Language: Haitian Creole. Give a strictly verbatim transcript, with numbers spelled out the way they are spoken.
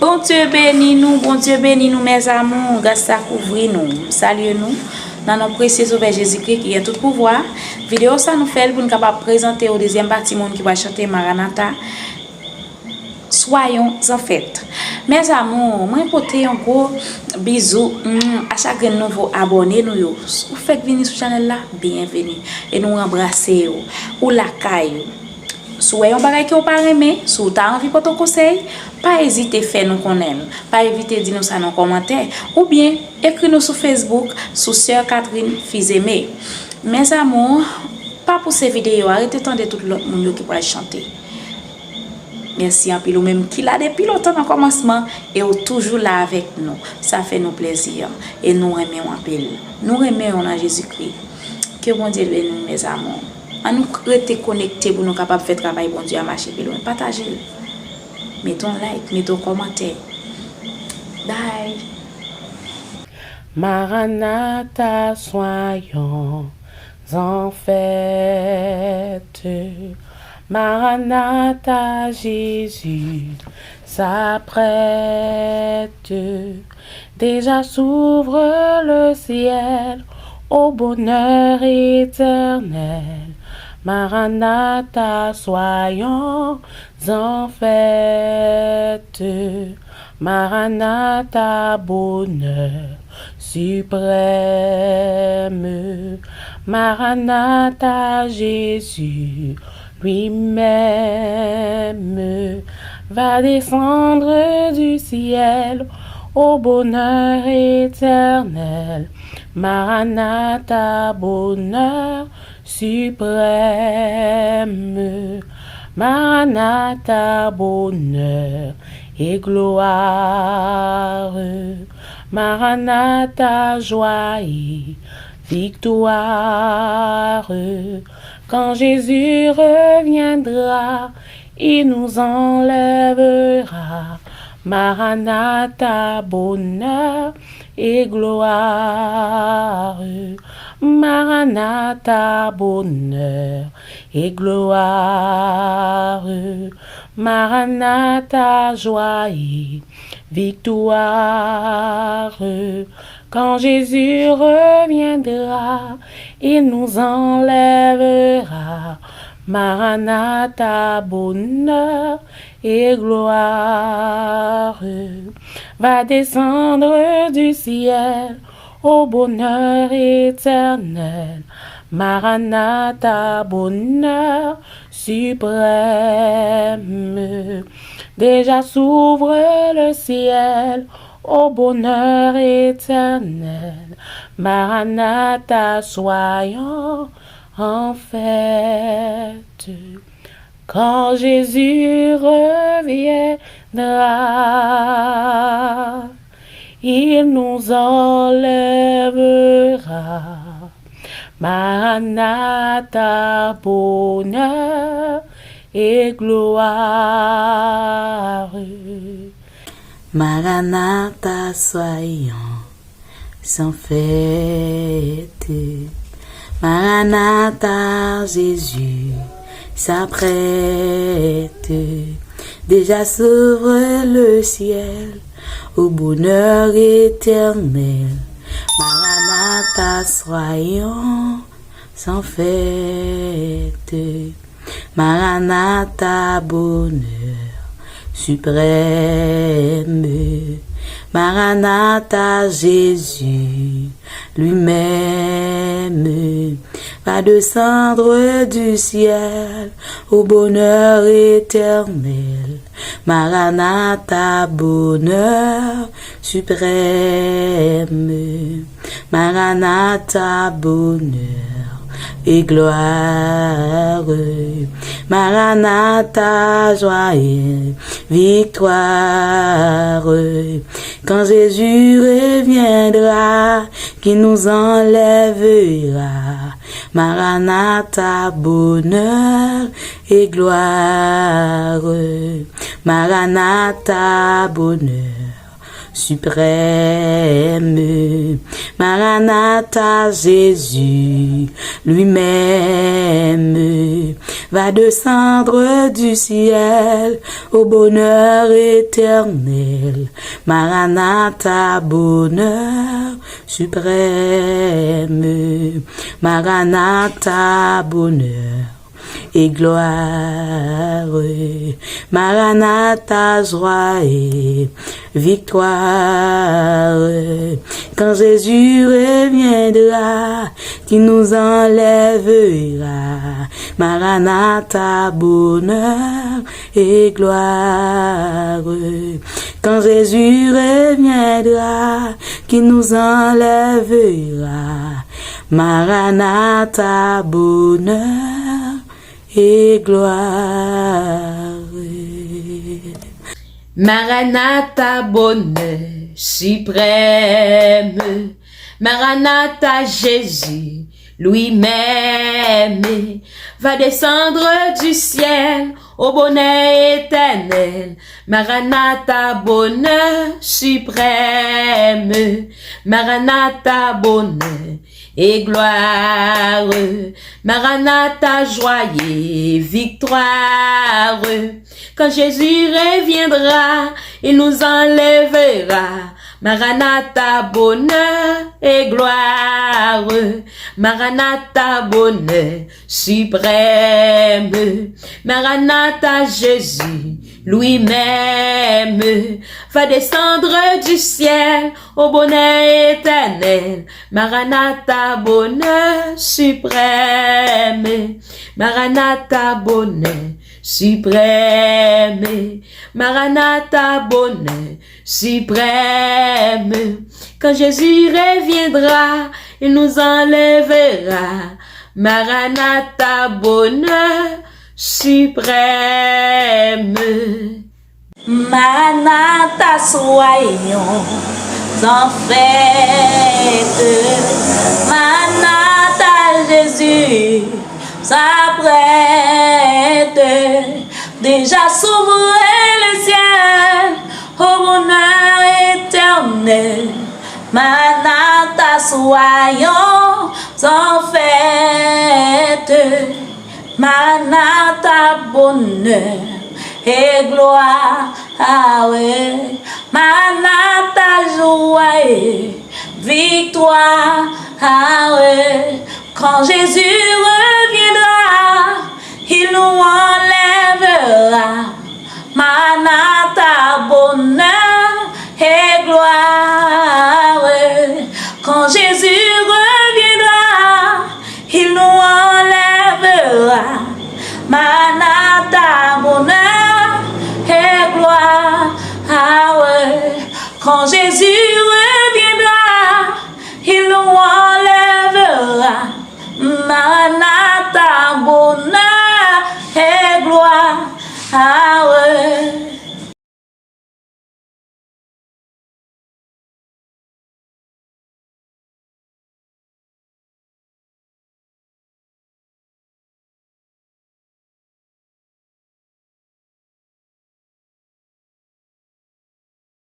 Bondye beni nou, Bondye beni nou, mes amours, gras sa kouvri nou. M salye nou nan non presye Sovè Jezikri ki gen tout pouvwa. Videyo sa nou fè l pou n kapab prezante w dezyèm pati moun ki pral chante Maranatha. Soyons en fête. Mes amours, mwen pote yon gwo bizou mm, a chak grenn nouvo abòne nou yo. Ou fèk vini sou chanèl la, byenveni. E nou anbrase yo. Ou lakay ou. Si w wè yon bagay ke w pa renmen, si w ta anvi pote yon konsèy, pa ezite fè nou konnen l. Pa evite di nou sa nan kòmantè. Oubyen, ekri nou sou Facebook, sou Sè Catherine Fils-Aimé. Mes amours, pa pouse videyo a, rete tande tout lòt moun yo ki pral chante. Mèsi anpil ou menm ki la depi lontan nan kòmansman e ou toujou la avèk nou. Sa fè nou plezi e nou renmen w anpil. Nou renmen w nan Jezikri. Ke Bondye beni nou, mes amours. Ann nou rete konekte pou nou kapab fè travay Bondye a mache pi lwen. Pataje l. Mete yon like, mete yon kòmantè. Bye. Maranatha, soyons en fête. Maranatha, Jésus s'apprête. Déjà s'ouvre le ciel au bonheur éternel. Maranatha, soyons en fête. Maranatha, bonheur suprême. Maranatha, Jésus lui-même va descendre du ciel au bonheur éternel. Maranatha, bonheur suprême. Maranatha, bonheur et gloire. Maranatha, joie et victoire. Quand Jésus reviendra, il nous enlèvera. Maranatha, bonheur et gloire. Maranatha, bonheur et gloire. Maranatha, joie et victoire. Quand Jésus reviendra, il nous enlèvera. Maranatha, bonheur et gloire. Va descendre du ciel au bonheur éternel. Maranatha, bonheur suprême. Déjà s'ouvre le ciel au bonheur éternel. Maranatha, soyons en fête. Quand Jésus reviendra, il nous enlèvera. Maranatha, bonheur et gloire. Maranatha, soyons en fête. Maranatha, Jésus s'apprête. Déjà s'ouvre le ciel au bonheur éternel. Maranatha, soyons en fête. Maranatha, bonheur suprême. Maranatha, Jésus lui-même va descendre du ciel au bonheur éternel. Maranatha, bonheur suprême. Maranatha, bonheur et gloire. Maranatha, joie et victoire. Quand Jésus reviendra, qui nous enlèvera. Maranatha, bonheur et gloire. Maranatha, bonheur suprême. Maranatha, Jésus lui-même Va descendre du ciel au bonheur éternel. Maranatha, bonheur suprême. Maranatha, bonheur et gloire. Maranatha, joie et victoire. Quand Jésus reviendra, qu'il nous enlèvera. Maranatha, bonheur et gloire. Quand Jésus reviendra, qu'il nous enlèvera. Maranatha, bonheur et gloire. Maranatha, bonheur suprême. Maranatha, Jésus lui-même va descendre du ciel au bonheur éternel. Maranatha, bonheur suprême. Maranatha, bonheur et gloire. Maranatha, joie et victoire. Quand Jésus reviendra, il nous enlèvera. Maranatha, bonheur et gloire. Maranatha, bonheur suprême. Maranatha, Jésus lui-même va descendre du ciel au bonheur éternel. Maranatha, bonheur suprême. Maranatha, bonheur suprême. Maranatha, bonheur suprême. Quand Jésus reviendra, il nous enlèvera. Maranatha, bonheur suprême. Maranatha, soyons en fête. Maranatha, Jésus s'apprête. Déjà s'ouvre le ciel au bonheur éternel. Maranatha, soyons en fête. Maranatha, bonheur et gloire. Maranatha, joie et victoire. Quand Jésus reviendra, il nous enlèvera. Maranatha, bonheur et gloire. Quand Jésus reviendra, il nous enlèvera. Maranatha, bonheur et gloire. Quand Jésus reviendra, il nous enlèvera. Maranatha, bonheur et gloire.